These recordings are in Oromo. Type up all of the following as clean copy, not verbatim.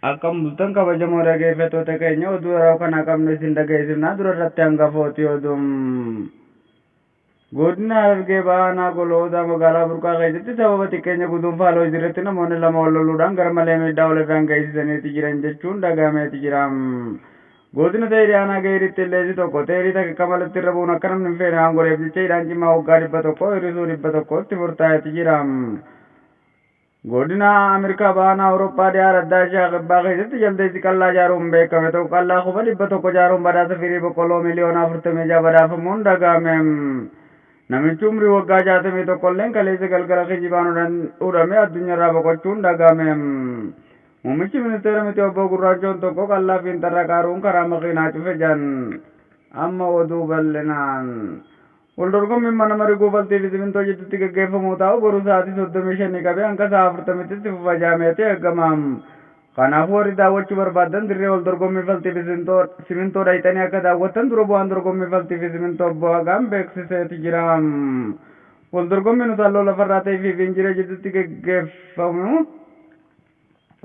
Akkam bultan kabajamoo dhaggeeffattoota keenya, oduu yeroo kana qabnu isin dhageessifnaa. Dura irratti hangafooti oduun. Godina Harargee Bahaa Golootaa magaalaa Burqaa keessatti sababa xiqqeenya guduunfaa loon irratti namoonni lama wal loluudhaan gara malee miidhaa walirraan geessisaniiti jiran jechuun dhagahameeti jira. Godina Teerii aanaa Geeritti illeessi tokko teerii takka kamalatti irra bu'uun akka namni hin feene waan godheef jecha hidhaan cimaa waggaa 100 hir'isuu 100tti murtaa'eeti jira. Godina Ameerikaa Bahaa Awurooppaa dhiyaa Raddaa Ishaa Kibbaa keessatti jaldeessi qallaa ijaaruun beekame tokko qallaa 100,000 ijaaruun badhaasa firii boqqolloo miliyoona 46 badhaafamuun dhagahame. Namichi umrii waggaa 61 illeen kaleessa galgala kijibaan hudhamee addunyaarraa boqochuun dhagahame. Muummichi ministeera miti obbo Gurraachoon tokko qallaa fiinxarra qaaruun karaa makiinaa cufe jan. Amma oduu bal'inaan. Waldorgommiin mana marii guufaltii fi simintoo jidduutti gaggeeffamuu taa'u boru sa'aatii 35 qabee hanga sa'a 40tti fufa jaameeti eegama. Kanaafuu warri daawwachuu barbaadan dirree waldorgommii faltii fi simintoo dhayxanii akka daawwattan dura bu'aan dorgommii faltii fi simintoo obbo Hagaan beeksiseeti jira. Waldorgommiin utaaloo lafarraa ta'ee fi injiree jidduutti geggeeffamu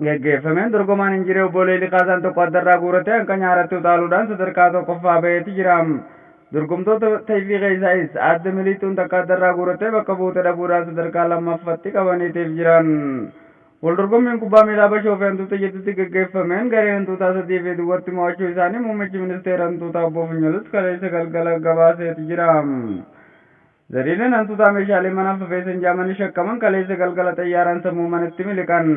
geggeeffameen dorgomaan Injiree obbo Leelii Kaasaan tokko addarraa guuratee hanqa nyaaratti utaaluudhaan sadarkaa tokkoffaa baheeti jira. Dorgomtoota Tayfii keessaayis aadde Miliixuun takka addarraa guuratee bakka buute dhabuudhaan sadarkaa lammaffaatti qabaniitiif jiran. Waldorgommiin kubbaa miilaa Bashoo fi Hantuuta jidduutti gaggeeffameen gareen Hantuutaa 3-0tti mo'achuu isaanii muummichi ministeera Hantuutaa obbo Funyolus kaleessa galgala gabaaseeti jira. Zariileen hantuutaa meeshaalee manaa fafeessan jaamanii shakkaman kaleessa galgala xayyaaraan sammuu manatti miliqan.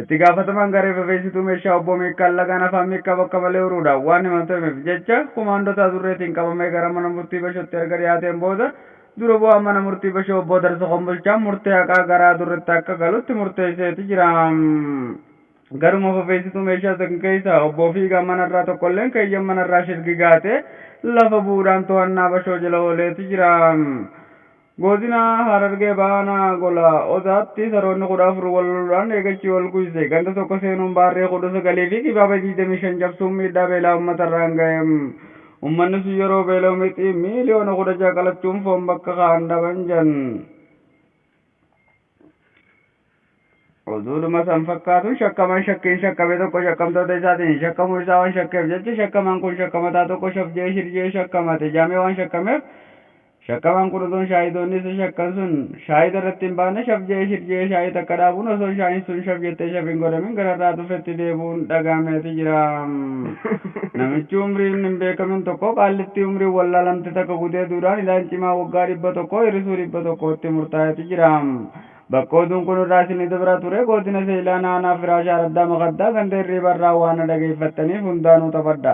Itti gaafatamaan garee fafeessituu meeshaa obbo Miikkaan Lagaan afaan Miikkaa bakka malee uruudhaan waan himatameef jecha kumaandota adurreetiin qabamee gara mana murtii Bashootti erga dhiyaateen booda dura bu'aan mana murtii Bashoo obbo Darsa Kombulchaan murtee haqaa gara adurreetti akka galutti murteesseeti jira. Garuma fafeessituu meeshaa san keessa obbo Fiigaa manarraa tokkolleen keeyyan manarraa shirgigaatee lafa bu'uudhaan to'annaa Bashoo jala ooleeti jira. Godina Harargee Baanaa gola Odaatti saroonni 14 wal loluudhaan eegachii wal guyyise. Ganda tokko seenuun baarree 19 fi kibaaba 25 cabsuun miidhaa beelaa uummatarraan ga'e. Uummanni sun yeroo beela'u mixii miiliyoona 16 qalachuun foon bakka kaan dhaban jan. Oduudhuma san fakkaatuun shakkamaan shakkiin shakkame tokko shakkamtoota isaatiin shakkamuu isaa waan shakkeef jecha shakkamaan kun shakkamataa tokko shafjee shirjee shakkamate jaamee waan shakkameef shakkamaan kun otoon shaayidoonni isa shakkan sun shaayida irratti hin baane shafjee shirjee shaayii takka dhaabuun osoo shaayiin sun shaf jettee shaf hin godhamin gararraa dhufetti deebuun dhagahameeti jira. Namichi umriin hin beekamin tokko qaallitti umriin wallaalamte takka gudeeduudhaan hidhaan cimaa waggaa 100 hir'isuu 100tti murtaa'eeti jira. Bakka oduun kun irraa isinii dabraa ture godina Seelaan aanaa Firaashaa Raddaa Makaddaa ganda hirriibarraa waan dhageeffattaniif hundaanuu taphadha.